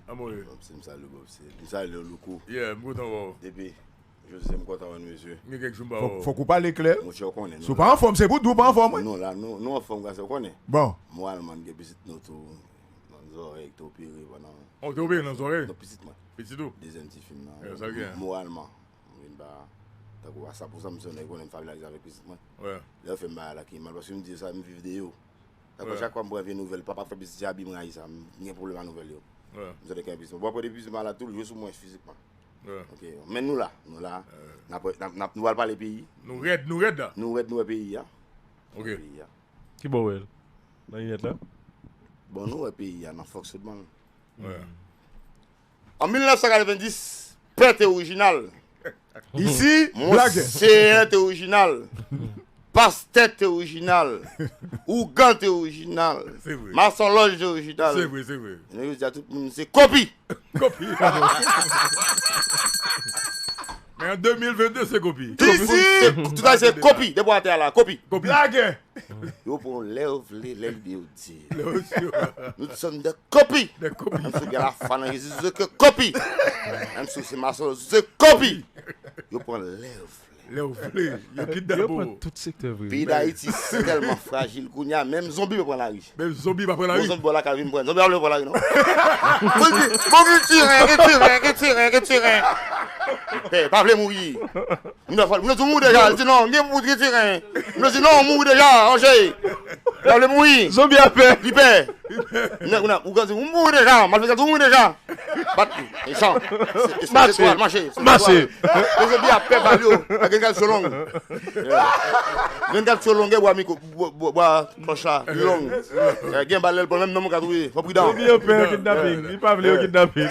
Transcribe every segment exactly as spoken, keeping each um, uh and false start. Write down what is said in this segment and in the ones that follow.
Amore. Bòb se m salye Bòb se. M salye w Louko. Yeah, m kontan wè w. Depi José m kontan wè nou mesye. M gen kèk jou m pa wè w. Fòk ou pale klè. Monchè w konnen. Si w pa anfòm, se pou di w pa anfòm, wi. Non, la, nou, nou anfòm, grasa w konnen. Bon. Moralman, m gen pitit nou tou. Nan zòrèy, ki te opere pandan. O, te opere nan zòrèy? Non, pitit mwen. Pitit ou? Dezyèm ti fi m nan. Sa gen. Moralman. M vin pa. Tankou a sa pou sa, m se yon nèg konnen m familiarize avèk pitit mwen. Lè yo fè m bagay la ki mal, paske m di yo sa, m viv de yo. Dakò, chak fwa m pran vye nouvèl, papa k fè pitit se abi m rayi sa, m gen pwoblèm ak nouvèl yo. M sot gen pitit mwen. Bon, apre depi pitit mwen la tou, l jwe sou mwen fizikman. Ok, men nou la, nou la. N ap, n ap, n ap, nou al pale peyi. Nou rèd, nou rèd la. Nou rèd, nou wè peyi a. Ok. Peyi a. Ki bò w wè l? Nan linèt la? Bon, nou wè peyi a nan fonksyonman l. An mil nèf san katrevenndis, pè te orijinal. Isi, Monsenyè te orijinal. Pastè te orijinal. Ougan te orijinal. Mason lòj te orijinal. Se vre, se vre. Nèg yo di a tout moun se kopi. Kopi. Men an de mil vennde se kopi. Tout moun se, tout ay se kopi. Depi w atè a la, kopi. Kopi. Lagè. Yo pran lè yo vle, lè lide yo di. Lè yo di. Nous sommes des copies. Des copies. Menm si w gen lafwa nan Jezi, se ke kopi. Menm si w se mason, se kopi. Yo pran lè yo vle. Lè yo vle. Yo kidnape w. Peyi Dayiti si tèlman frajil kounye a, menm zonbi pa pran lari. Menm zonbi pa pran lari. Bon, zonbi bò lakay vin pran. Zonbi pa vle pran lari non. Bon, retire, retire, retire, retire. Pè, pa vle mouri. Moun yo di w mouri deja, li di non, gen pou retire. Moun yo di non, ou mouri deja, ranje. Pa vle mouri. Zonbi a pè. Li pè. Nèg ou nan, ou di ou mouri deja, malfektè di ou mouri deja. Bat li. Mechan. Mache. Mache. Mache. Mezanmi, ap pè bal yo. Ak gen kal sou long. Gen kal sou long, gen bwa mikwo, bwa klòch la, long. Gen bal lè l pran menm nan mwen ka touye. Fò pridan. Li pè kidnaping. Li pa vle yo kidnaping.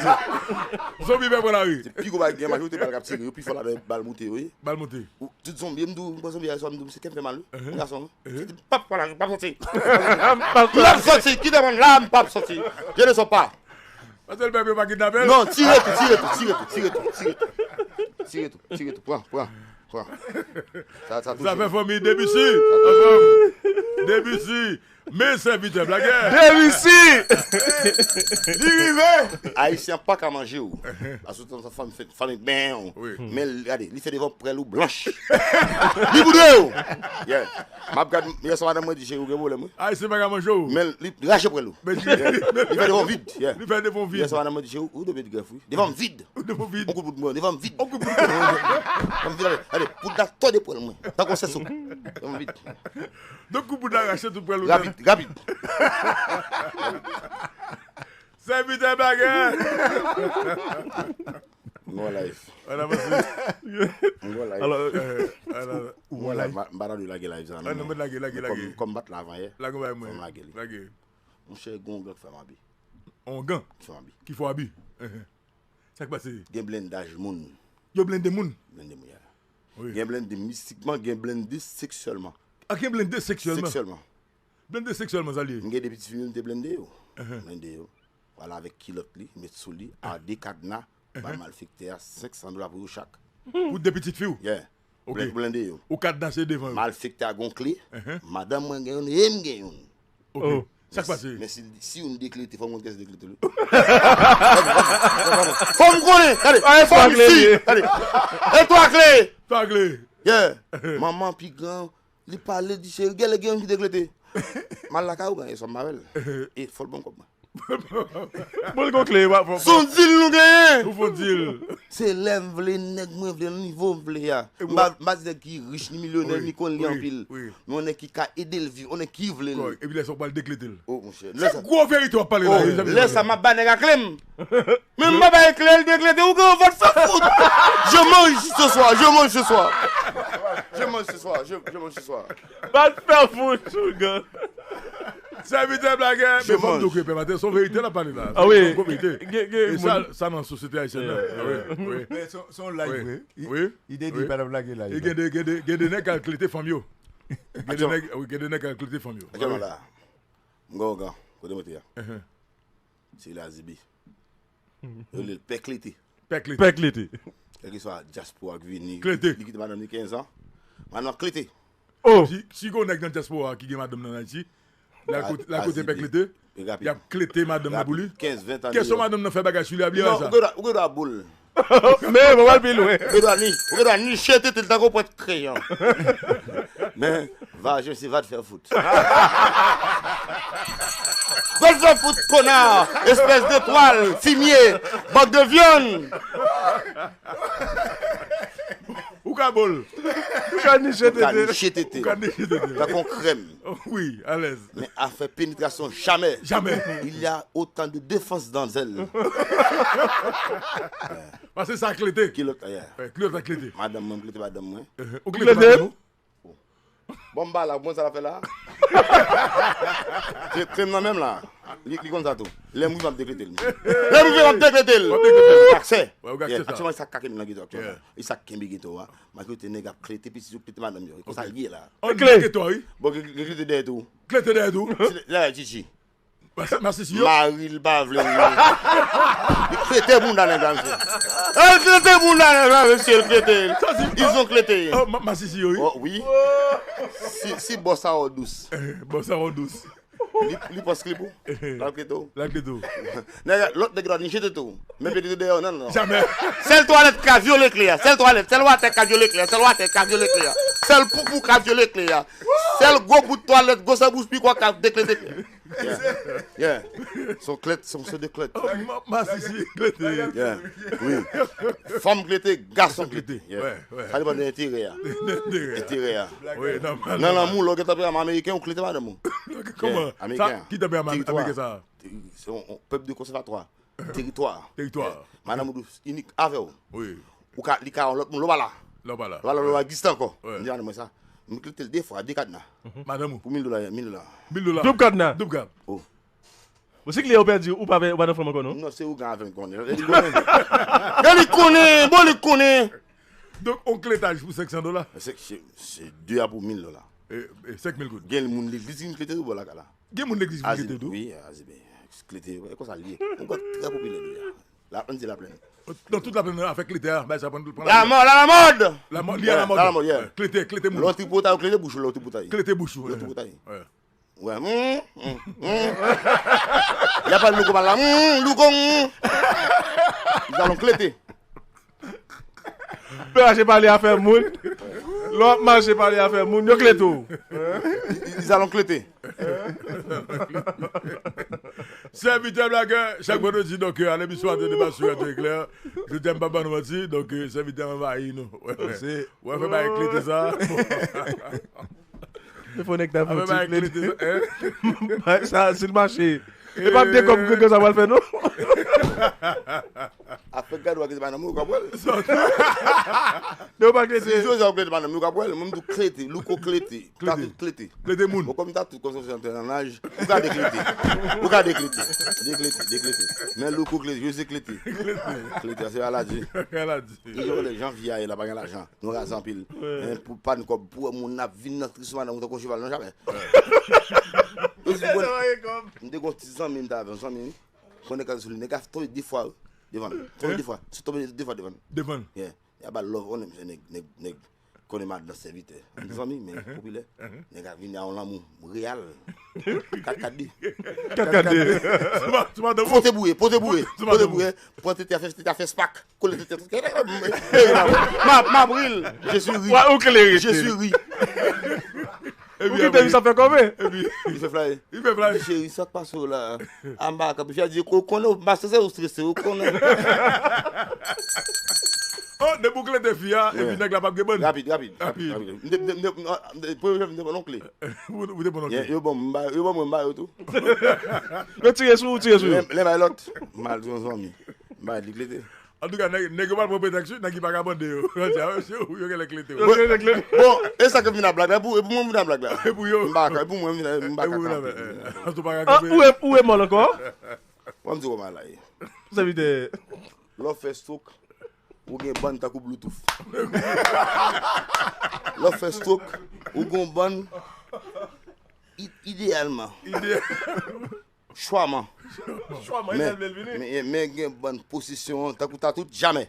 Zonbi pè pran lari. Se pi gwo bal gen, majorite bal k ap tire yo, pi fò ladan bal moute yo, wi. Bal moute. Tout zonbi, m di w, m pran zonbi a, m di w, se kè m fè mal, wi. M gason. M p ap pran lari, m p ap soti. M p ap soti, kite mwen la, m p ap soti. Je ne sors pas. Paske l pè yo pa kidnape l. Non, tire tou, tire tou, tire tou, tire tou, tire tou. Tire tou, tire tou, pran, pran, pran. Sa, sa touche. Zafè fanmi Debussy. Anfòm. Debussy. Men sèvitè blagè. Debussy. Li rive. Ayisyen pa ka manje w. Paske w fanmi fè fanmi ben. Men gade, li fè devan prèl ou blanch. Li boude w. Yeah. M ap gad, yè swa madanm mwen di, cheri, ou gen pwoblèm, wi. Ayisyen pa ka manje w. Men li rache prèl ou. Li fè devan vid. Li fè devan vid. Yè swa madanm mwen di, cheri, ou dwe met grèf, wi. Devan m vid. Ou devan vid. On kout bout mwen, devan m vid. On kout bout mwen. Devan m vid, ale. Poud la tòde prèl mwen. Tankou sèso. Devan m vid. Donk, kout poud la rache tout prèl ou. Rapid, rapid. Sèvitè blagè. M gon live. An avanse. M gon live. Alò, ou gon live. M pa tande lage live sa non. An nou met lage, lage, lage. Kòm m pa t la avan yè. Lage bay mwen. Fò m lage li. Lage. Monchè, gon gang k fè m abi. On gang? K fè m abi. Ki fè w abi? Sa k pase? Gen blendaj moun. Yo blende moun? Blende moun, yeah. Gen blende mistikman, gen blende seksyèlman. A, gen blende seksyèlman? Seksyèlman. Blende seksyèlman, sa l ye? M gen de pitit fi m, m te blende yo. Blende yo. Pral avèk kilòt li, met sou li, a de kadna, bay malfektè a senk san dola pou yo chak. Pou de pitit fi w? Yeah. Ok. Blende yo. Ou kadnase devan yo? Malfektè a gon kle, madanm mwen gen youn, e m gen youn. Ok. Sa k pase? Men si, si youn deklete, fò m konn kiyès ki deklete l wi. Fò m konnen. Gade. Fò m si. Gade. E twa kle. Twa kle. Yeah. Manman pi gran, li pale, di cheri, genlè gen youn ki deklete. M al lakay ou, gade, sòm avè l. E fò l ban m kòb mwen. Pou l gon kle, w ap fè. Se yon dil nou genyen. Ou fè yon dil. Se lè m vle, nèg mwen vle, nan nivo m vle a. M pa, m pa di nèg ki rich, ni milyonè, ni konn li anpil. Men yon nèg ki ka ede l viv, yon nèg ki vle l. Epi lè sa w pral deklete l. Oh, monchè. Se gwo verite w ap pale la. Oh, lè sa m ap bay nèg a kle m. Men m pa bay kle l deklete, ou gen yon vant san fout. Je mange ce soir, je mange ce soir. Je mange ce soir, je, je mange ce soir. Bat fè fout, ougan. Sèvitè blagè, men fò m di w ke pè Matè, se yon verite l ap pale la. Ah wi. Se yon gwo verite. E sa, sa nan sosyete ayisyèn nan. Ah wi, wi. Men se, se yon live vre. Wi. Li te di li pa t ap lage live la. Gen de, gen de, gen de nèg k al klete fanm yo. Gen de nèg, wi, gen de nèg k al klete fanm yo. Atè la. M gen yon gran, kote mwen te a? Se Lazibi. Yo rele l Pè Klete. Pè Klete. Pè Klete. Kèlkeswa dyaspora k vini. Klete. Li kite madanm li kenz an. Madanm Klete. Oh. Si, si gon nèg nan dyaspora ki gen madanm nan Ayiti, l al kote, l al kote Pè Klete. Rapid. Y ap klete madanm nan pou li. Rapid. Kenz, ven tan. Kesyon madanm nan fè bagay sou li, a bliye sa. Non, ou gen dwa, ou gen dwa boule. Men, mwen pral pi lwen. Ou gen dwa ni, ou gen dwa niche tete l tankou pwent kreyon. Men, vajen se va te fè fout. Va te fè fout, kona, espès de twal, fimye, bank de vyann. Ou ka boule. Ou ka niche tete. Ou ka niche tete. Ou ka niche tete. Tankou krèm. Wi, alèz. Men afè penetrasyon, jamè. Jamè. Il y a autant de défense dans elle. Paske sa klete. Kilòt, yeah. Kilòt la klete. Madanm mwen, m klete madanm mwen. Ou klete madanm ou? Bon, m ba la, bon, sa l ap fè la. Klete m nan menm la. Li, li konn sa tou. Lè m rive, m ap deklete l. Lè m rive, m ap deklete l. Ou ap deklete l. Aksè. Ou gen aksè sa. Aktyèlman, e sa k kenbe m nan geto aktyèlman. E sa k kenbe geto a. Malgre tout nèg ap klete pitit yo, klete madanm yo. E konsa l ye la. Klete. Bon, gen, gen klete dèyè tou. Klete dèyè tou. Dèyè Chichi. Masisi yo. Mari l pa vle l. Li klete bounda nèg la, mesye. Li klete bounda nèg la, mesye, li klete. Ils ont klete. Masisi yo, wi. Oh, wi. Si, si bòs sa w dous. Bòs sa w dous. Li, li pòs klip ou. L al klete w. L al klete w. Nèg, lòt nèg la ni jete tou. Men pete dèyè w, non, non. Jamè. Sèl twalèt ka vyole kle a. Sèl twalèt. Sèl watè ka vyole kle a. Sèl watè ka vyole kle a. Sèl poupou ka vyole kle a. Sèl gwo bout twalèt, gwosè bouch pikwa ka deklete kle a. Yeah. Yeah. Son klèt, son se de klèt. Masisi klete. Yeah. Wi. Fanm klete, gason klete. Yeah. Sa depann de enterè a. Enterè a. Nan lanmou, lè w gen tanperaman ameriken, ou klete madanm ou. Kòman? Ameriken. Ki tanperaman ameriken sa? Se yon pèp de konsèvatwa. Teritwa. Teritwa. Madanm ou dous, inik avè w. Wi. Ou ka, li ka yon lòt moun, lè w pa la. Lè w pa la. Lè w pa la, lè w pa egziste ankò. M di madanm mwen sa. M klete l de fwa, de kadna. Madanm ou? Pou mil dola, mil dola. Mil dola. Doub kadna. Doub kadna. Oh. Bon, si kle yo pèdi, ou pa, ou pa nan fanm ankò, non? Non, se ougan avè m konnen. Li konnen. Li konnen, bon, li konnen. Donk, on kletaj pou senk san dola? Se, se, se de a pou mil dola. E, e, senk mil goud. Gen moun legliz ki vin klete tou bò lakay la. Gen moun legliz ki vin klete tou? Wi, Azebe. Klete, e konsa l ye. Yon kòk trè popilè deja. La, ann di Laplèn. Nan tout Laplèn nan, afè klete a, bay sa pran, pran. La mò, la, la mòd! La mòd, li a la mòd. La mòd, yeah. Klete, klete moun. Lè w tripotay, ou klete bouch ou, lè w tripotay. Klete bouch ou, lè w tripotay. Wè. Wè. Mm, mm, mm. Y a pa louko mal la. Mm, louko, mm. Ils allons klete. Pè mache pale afè moun. Lè w ap mache pale afè moun, yo klete w. Ils allons klete. Sèvitè blagè, chak vandredi, donk, euh, a lemisyon Antre Deba sou Radio Éclair. Jodi a m pa ban nou manti, donk, euh, sèvitè anvayi nou. Wè, fè bagay klete sa. Te fò nèg ta fouti klete. Sa, si l mache. E pa de kòb ke sa pral fè, non. Afè gad w a klete madanm ou, ou ka pran l. Non, pa klete. Si Jozè w klete madanm ou, ou ka pran l. Mwen, m di w klete, louko klete, tatout klete. Klete moun. Bon, kòm tatout konsomasyon te nan laj, ou ka deklete. Ou ka deklete. Deklete, deklete. Men louko klete, Jozè klete. Klete, se maladi. Maladi. Jan vi a ye la, pa gen lajan. Nou raze anpil. Men pou pa n kòb, pou wè moun ap vin nan tris madanm ou tankou cheval, non, jamè. M te gon ti zanmi m t avè, yon zanmi m. Konnen ka sou li, nèg a tonbe de fwa, wi, devan l. Tonbe de fwa. Sou tonbe de fwa devan l. Devan l. Yeah. Y a ba l love, konnen misye nèg, nèg, nèg konnen madan sèvitè. Zanmi, men popilè. Nèg a vini a yon lanmou reyal. Kat kat de. Kat kat de. Pote bouye, pote bouye, pote bouye. Pran tete a fè, tete a fè spak. Kole tete a fè. Ma, ma bril. Je suis ri. Ou klere. Je suis ri. Ou kite li sa fè kòve. Li fè fly. Li fè fly. Cheri, sa k pase w la? A m pa ka, fi a di, ou konnen, ou pa se ou strese, ou konnen. Oh, depi w klete fi a, epi nèg la p ap gen bann. Rapid, rapid, rapid, rapid. M te, m te, m te, m te, premye fwa m te pran non kle. Ou te pran non kle. Yo ban m, yo ban mwen, m ba yo tou. Yo tire sou ou, tire sou yo. Lè, lè bay lòt, m al di yon zanmi. M bay li klete. Antouka, nèg, nèg yo pral pran pretèks, wi, nèg ki pa ka bande yo. Yo di, a, mesye, yo genlè klete, wi. Yo genlè klete. Bon, e sa k vin a blag la, e pou, e pou mwen vin a blag la. E pou yo. M pa ka, e pou mwen vin a, m pa ka kanpe. Ou e, ou e mòl ankò? Bon, m di w kòman la ye. Sèvitè. Lè w fè stroke, ou gen bann tankou Bluetooth. Lè w fè stroke, ou gen bann, i-, ideyalman. Ideyalman. Chwaman. Chwaman, men, men, men gen bann posisyon an, tankou tatout, jamè.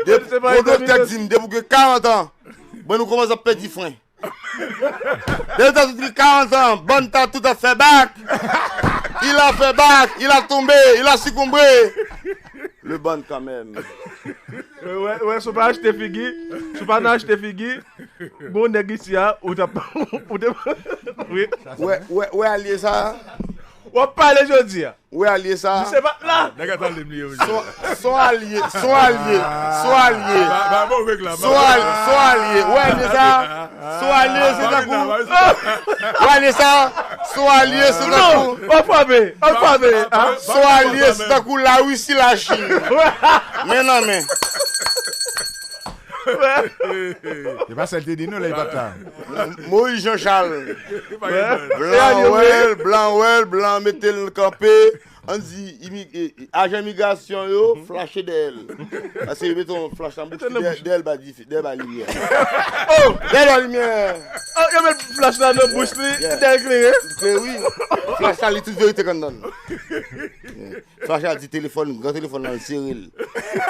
Depi, yon doktè di m, depi w gen karant an, Bann ou kòmanse ap pèdi fren. Depi ta tout karant an, bann ta tout ap fè bak. Il a fait bac, il a tombé, il a succombé. Le bann kanmenm. Wè, wè, si w pa achte figi, si w pa nan achte figi, gon nèg isi a, ou t ap, ou te, wi. Wè, wè, wè alye sa. W ap pale jodi a. Ou wè alye sa? Misye pa t la. Nèg atan li ye. Son, son alye, son alye, son alye. Ba, ba, ba, bon, règ la, ba, son al-, son alye. Ou wè alye sa? Son alye, se tankou. Ou wè alye sa? Son alye, se tankou. Non, w ap frape, w ap frape. Son alye, se tankou Larisi, Lachin. Men nan men. Se pa sèl te di nou la, li pa t la. Moyiz Jan Chal. Blan wè l, blan wè l, blan mete l kanpe. Ann di, imi-, e, e, ajan imigrasyon yo flache dèyè l. Paske yo mete yon flach nan bouch li, dèyè, dèyè l ba dife, dèyè l ba limyè. Oh! Dèyè l ba limyè. Oh, yo met flach la nan bouch li, yeah, dèyè l klere. Klere, wi. Flach la, li tout verite k anndan l. Yeah. Flach la di telefòn, gran telefòn nan, l sere l.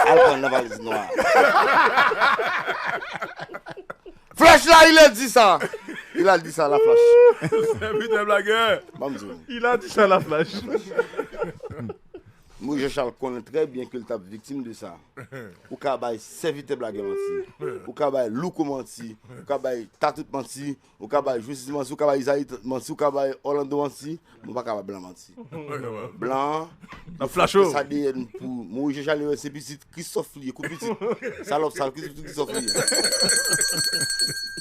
Al pran nan valiz nwa. Flach la, il a dit ça. Il a dit ça, la flach. Sèvitè blagè. Ban m di w. Il a dit ça, la flach. Moyiz Jan Chal konnen trè byen ke l t ap viktim de sa. Ou ka bay sèvitè blagè manti. Ou ka bay Louko manti. Ou ka bay Tatout manti. Ou ka bay Joseph manti, ou ka bay Isaïe manti, ou ka bay Orlando manti, men ou pa ka bay blan manti. Blan an, yo flache sa D N pou Moyiz Jan Chal, se pitit Christophe li ye, kou pitit. Salòp sa, Christophe, Christophe li ye.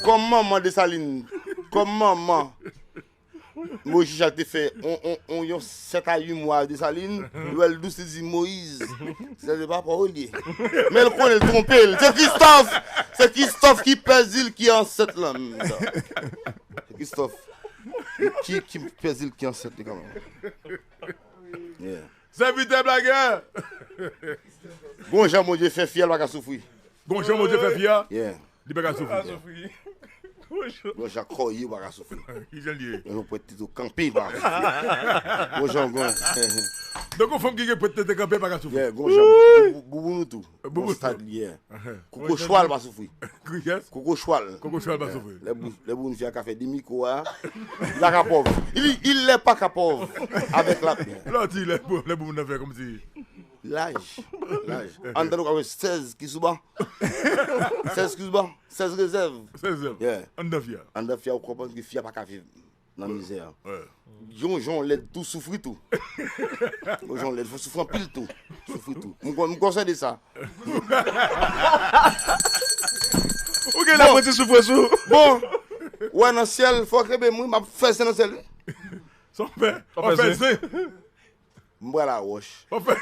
Kòm manman Desalin, kòm manman Moyiz Jan Chal te fè on, on, on, yon sèt a uit mwa Desalin, li wè l dous, li di, Moyiz, se papa w li ye. Men l konnen l twonpe l. Se Christophe! Se Christophe ki pèdi l ki ansèt lan. Se Christophe ki, ki pèdi l ki ansèt li kanmenm. Yeah. Sèvitè blagè! Gon jan Bondye fè fi a, l pa ka soufri. Gon jan Bondye fè fi a? Yeah. Li pa ka soufri. Li pa ka soufri. Gon jan kò ye, ou pa ka soufri. Ki jan l ye? Yon pwèt tete kanpe, pa ka soufri. Gon jan, gon. Donk, yon fanm ki gen pwèt tete kanpe, pa ka soufri. Yeah, gon jan, bou-, bou-, bouboun ou tou. Bouboun. Gon stad li ye. Koko chwal pa soufri. Kiyès? Koko chwal. Koko chwal pa soufri. Lè bou-, lè bouboun fi a ka fè demi kou a, li pa ka pòv. Il, il lè pa ka pòv. Avèk la. Lè w di lè bou-, lè bouboun nan fè kòmsi. Laj. Laj. Anndan nou ka wè sèz ki sou ban. Sèz ki sou ban. Sèz rezèv. Sèz rezèv. Yeah. Anndan fi a. Anndan fi a, ou konprann ke fi a pa ka viv nan mizè. Yon jan lèd tou soufri tou. Yon jan lèd, fò soufri anpil tou. Soufri tou. M kon-, m konsène sa. Ou gen laprenti soufrans ou. Bon. Wè nan syèl, fò kenbe m wi, m ap fè zen nan syèl wi. Sa w fè? W ap fè zen. M pral a wòch. W ap fè,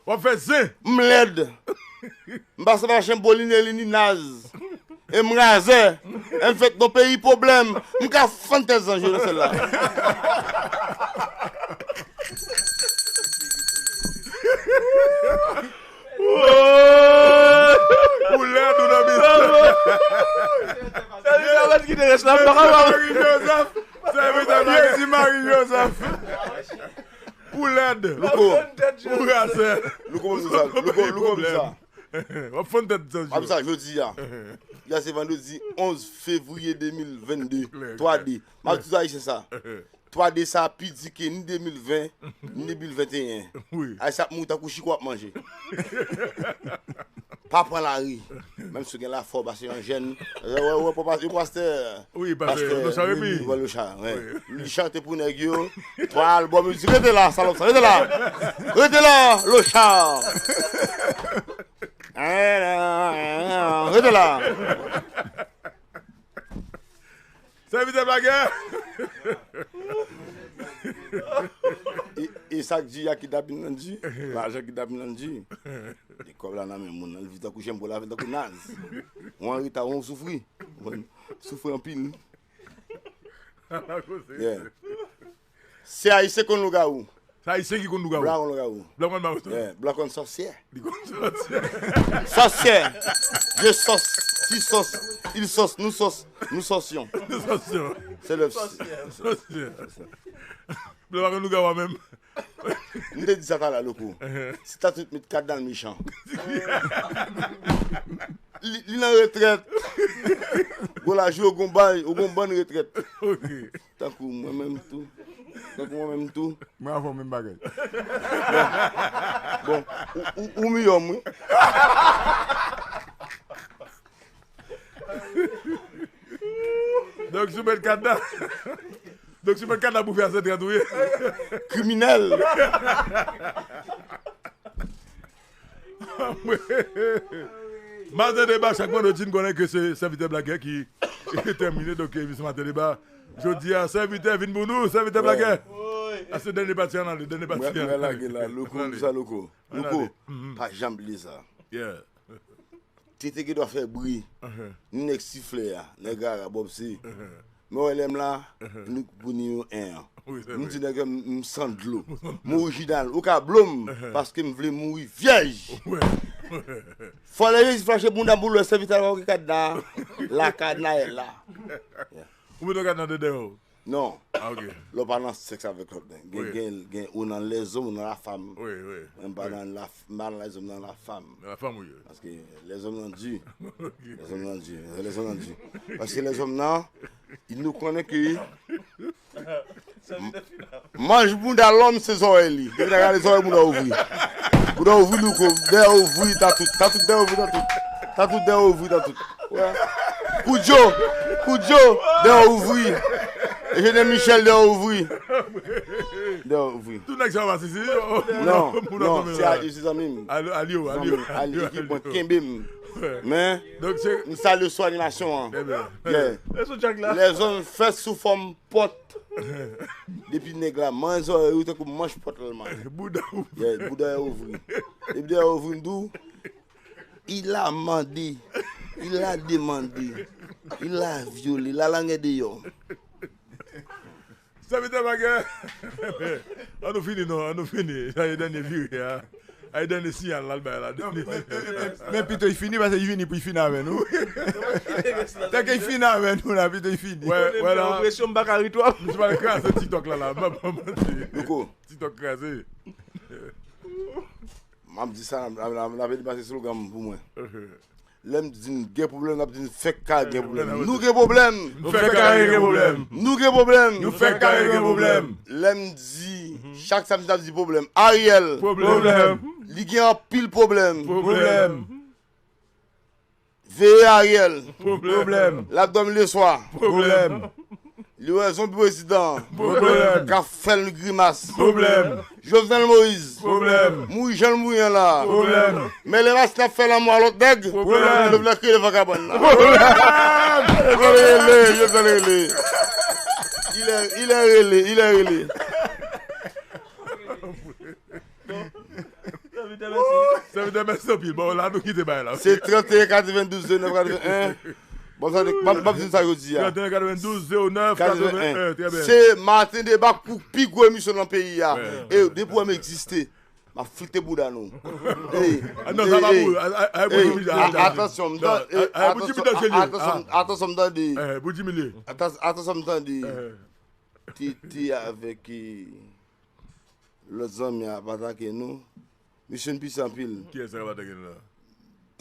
w ap fè zen. M lèd. M pa sanble ak Chen Bolin, Elini, Naz. E m razè. E m fèt nan peyi pwoblèm. M ka fann tèt zanj yo nan syèl la. Ou lèd ou nan mizè. Sèvitè, lòt ki te rès la, m pa kapab. Marie Joseph. Sèvitè Marie Joseph. Ou lèd. Louko. Ou razè. Louko, ban m di sa. Louko, Louko, ban m di sa. W ap fann tèt zanj yo. Ban m di sa, jodi a. Yè se vandredi onz fevriye de mil vennde. Twa de. M ap di tout Ayisyen sa. Twa de sa pi di ke ni de mil ven, ni de mil venteyen. Wi. Ayisyen ap mouri tankou chiko ap manje. Pa pran lari. Menm si w gen lafò, pase yon jèn. Wè, wè, wè, pastè. Wi, pastè Locha Remy. Wi, Locha, wi. Li chante pou nèg yo. Twa albòm, li di, rete la, salòp sa, rete la. Rete la, Locha. Rete la. Sèvitè blagè. E, e sa k di a ki dabin nan di? Lajan ki dabin nan di? E kòb la nan men moun nan, li vin tankou Jen Pòl la, vin tankou Naz. Ou an reta, ou soufri. Soufri anpil. Yeah. Se Ayisyen konn lougawou. Se Ayisyen ki konn lougawou. Blan konn lougawou. Blan konn lougawou. Yeah, blan konn sòsyè. Li konn sòsyè. Sòsyè. Je sòs, ti sòs, il sòs, nou sòs, nou sòsyon. Nou sòsyon. Se le sòsyè. Sòsyè. Blan pa konn lougawou menm. M te di sa talè, Louko. Si ta tout met kat dan mechan. Li, li nan retrèt. Gwo laj ou gon bay, ou gon bann retrèt. Ok. Tankou mwen menm tou. Tankou mwen menm tou. Mwen avè w menm bagay. Bon, ou, ou, ou miyò m, wi. Donk, sou met kadna. Donk, sou met kadna pou fè a se trè touye. Kriminèl. Maten deba, chak vandredi, n konnen ke se sèvitè Blagè ki tèmine, donk, emisyon Maten deba. Jodi a, sèvitè vin pou nou, sèvitè Blagè. A se dènye pati an, ale, dènye pati an. Mwen lage la, Louko, m di sa, Louko. Louko, pa janm bliye sa. Yeah. Tete gen dwa fè bri. Ni nèg siflè a, nèg rara, bòb se. Men w wè lè m la, nou pou nimewo en an. M di nèg yo, m, m san dlo. M orijinal. Ou ka blo m, paske m vle mouri vyèj. Fò lè Jezi flache bounda m pou l wè sèvitè la, pa gen kadna. La kadna e la. Ou mete kadna de dèyè w. Non. Ah, ok. Lè w pa nan sèks avèk lòt nèg. Gen, gen, gen ou nan lèzòm, ou nan lafam. Wi, wi. Mwen m pa nan laf-, m pa nan lèzòm, nan lafam. Nan lafam ou ye. Paske lèzòm nan di. Ok. Lèzòm nan di. Lèzòm nan di. Paske lèzòm nan, nou konnen ke manch bounda lòm se zòrèy li. Depi ta gade zòrèy bounda ouvri. Bounda ouvri, Louko, dèyè ouvri, tatout, tatout dèyè ouvri, tatout. Tatout dèyè ouvri, tatout. Koudjo, Koudjo, dèyè ouvri. Eugène Michel, dèyè ouvri. Dèyè ouvri. Tout nèg sa yo masisi. Non, non, se Aliou, se zanmi m. Aliou, Aliou, Aliou, Aliou, ekip mwen kenbe m. Men, m salye sou animasyon an. Yeah. Lèzòm fèt sou fòm pòt. Depi nèg la manyen zòrèy ou tankou manch pòt la l manyen. Bouda ouvri. Yeah, bouda ouvri. Depi dèyè ouvri, m di w, il a mandé, il a demandé, il a violé, la langue est dehors. Sèvitè Blagè. An nou fini non, an nou fini. Sa e dènye vire a. Ay, dènye siyal la, l bay la. Men pito l fini, paske l vini pou l fini avè nou. Tanke l fini avè nou la, pito l fini. Wè, wè la. Presyon m pa ka ri twòp. Misye pral kraze TikTok la, la. M pa manti. Louko. TikTok kraze. M ap di sa, n ap, n ap, n ap, n ap pase slogan m pou mwen. Lè m di n gen pwoblèm, n ap di n fèk kare gen pwoblèm. Nou gen pwoblèm. Nou fèk kare gen pwoblèm. Nou gen pwoblèm. Nou fèk kare gen pwoblèm. Lè m di, chak samdi n ap di pwoblèm. Ariel. Pwoblèm. Li gen anpil pwoblèm. Pwoblèm. Veye Ariel. Pwoblèm. L ap dòmi leswa. Pwoblèm. Li wè zonbi prezidan. Pwoblèm. K ap fè l grimas. Pwoblèm. Jovenel Moïse. Pwoblèm. Mouri jan l mouri an la. Pwoblèm. Men lè masin ap fè lanmou a lòt nèg. Pwoblèm. Jovenel rele van kabann nan. Pwoblèm. Jovenel rele, Jovenel rele. Il est, il est rele, il est rele. Sèvitè, mèsi. Sèvitè, mèsi anpil. Bon, la, nou kite bagay la. Se trannteyen katrevendouz zewo nèf katrevenn. Bon, sa, m ap, m ap di sa yo di a. Trannteyen katrevendouz zewo nèf katrevenn. Trè byen. Se Maten Deba pou pi gwo emisyon nan peyi a. E depi w wè m egziste, m ap flite bouda nou. Ey, ah, non, sa pa pou ou. Atansyon, m tande. Atansyon, m tande. Atansyon, m tande. Tete avèk, eh, lòt zanmi a ap atake nou. Misye n pise anpil. Kiyès k ap atake nou la?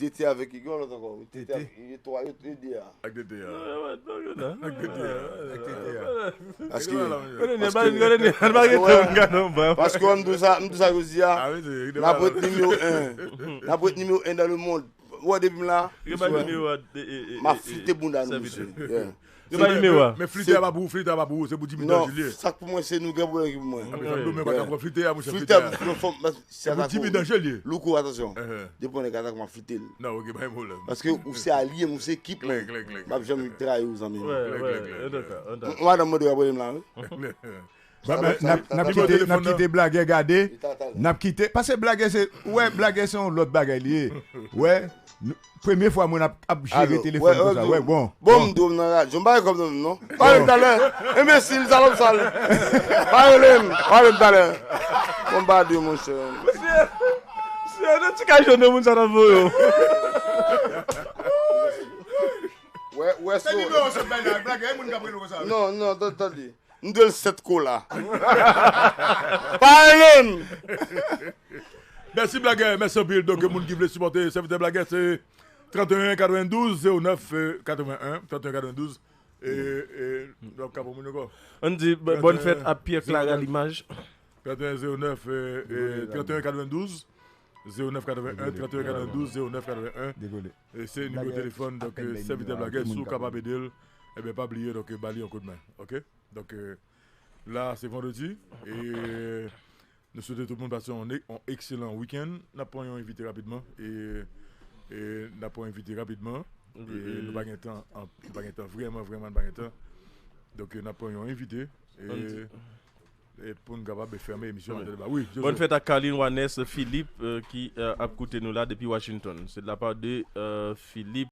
Tete avèk, gen yon lòt ankò, wi. Tete avèk, yo twa, yo, yo de a. Ak Tete a. Ak Tete a. Ak Tete a. Paske, paske, paske, paske, m di w sa, m di w sa jodi a, n ap ret nimewo en. N ap ret nimewo en dans le monde. Ou wè depi m la, m ap flite bounda nou, mesye. Yo ba nimewo a. Men flite a pa pou ou, flite a pa pou ou, se pou Jimmy Danjil li ye. Non, sa k pou mwen, se nou gen pwoblèm ki pou mwen. Ah, men sa m di w, men pa ka pran flite a, monchè, flite a. Flite a, non, fò m, se pou Jimmy Danjil li ye. Louko, atansyon. Depi w nèg atak, m ap flite l. Non, ok, pa gen pwoblèm. Paske ou se alye m, ou se ekip mwen. M ap janm trayi w, zanmi m. Klè, klè, klè, klè. Madanm mwen dwe ap rele m la, wi. N ap, n ap kite, n ap kite Blagè gade. N ap kite, paske Blagè se, ou wè, Blagè se yon lòt bagay li ye. Ou wè, premye fwa moun ap, ap jere telefòn konsa. Wè, bon. Bon, m di w m nan radyo. M pa gen kòb nan men m, non. Pale m talè. Enbesil, salòp sal. Pa rele m. Pale m talè. Bon, m pa di w, monchè. Mesye, mesye, nan ti kay jòn moun sa nan voye w. Wè, wè, se nimewo sot bay la, Blagè, e moun k ap rele w konsa. Non, non, tande, tande. M dwe l sèt kola. Pa rele m! Mèsi, Blagè. Mèsi anpil. Donk, moun ki vle sipòte sèvitè Blagè, se trant e en katrevendouz zewo nèf katreven en, trant e en katrevendouz. E, e, nou ap ka pou moun ankò. Ann di bòn fèt a Pierre Clara Limaj. Trant e en zewo nèf, trant e en katrevendouz zewo nèf katreven en, trant e en katrevendouz zewo nèf katreven en. E se nimewo telefòn, donk, sèvitè blagè, si w kapab ede l, ebyen, pa bliye, donk, ba li yon koudmen, oke? Donk, la, se vandredi, e nou swete tout moun pase yon, yon ekselan wikenn. N ap pran yon envite rapidman, e, e n ap pran yon envite rapidman, e nou pa gen tan, nou pa gen tan, vrèman, vrèman, nou pa gen tan. Donk, n ap pran yon envite, e, e pou n kapab fèmen emisyon Maten Deba. Wi, Jojo. Bòn fèt a Carline Wanès Philippe, euh, ki euh, ap koute nou la depi Washington. Se de la part de euh, Philippe.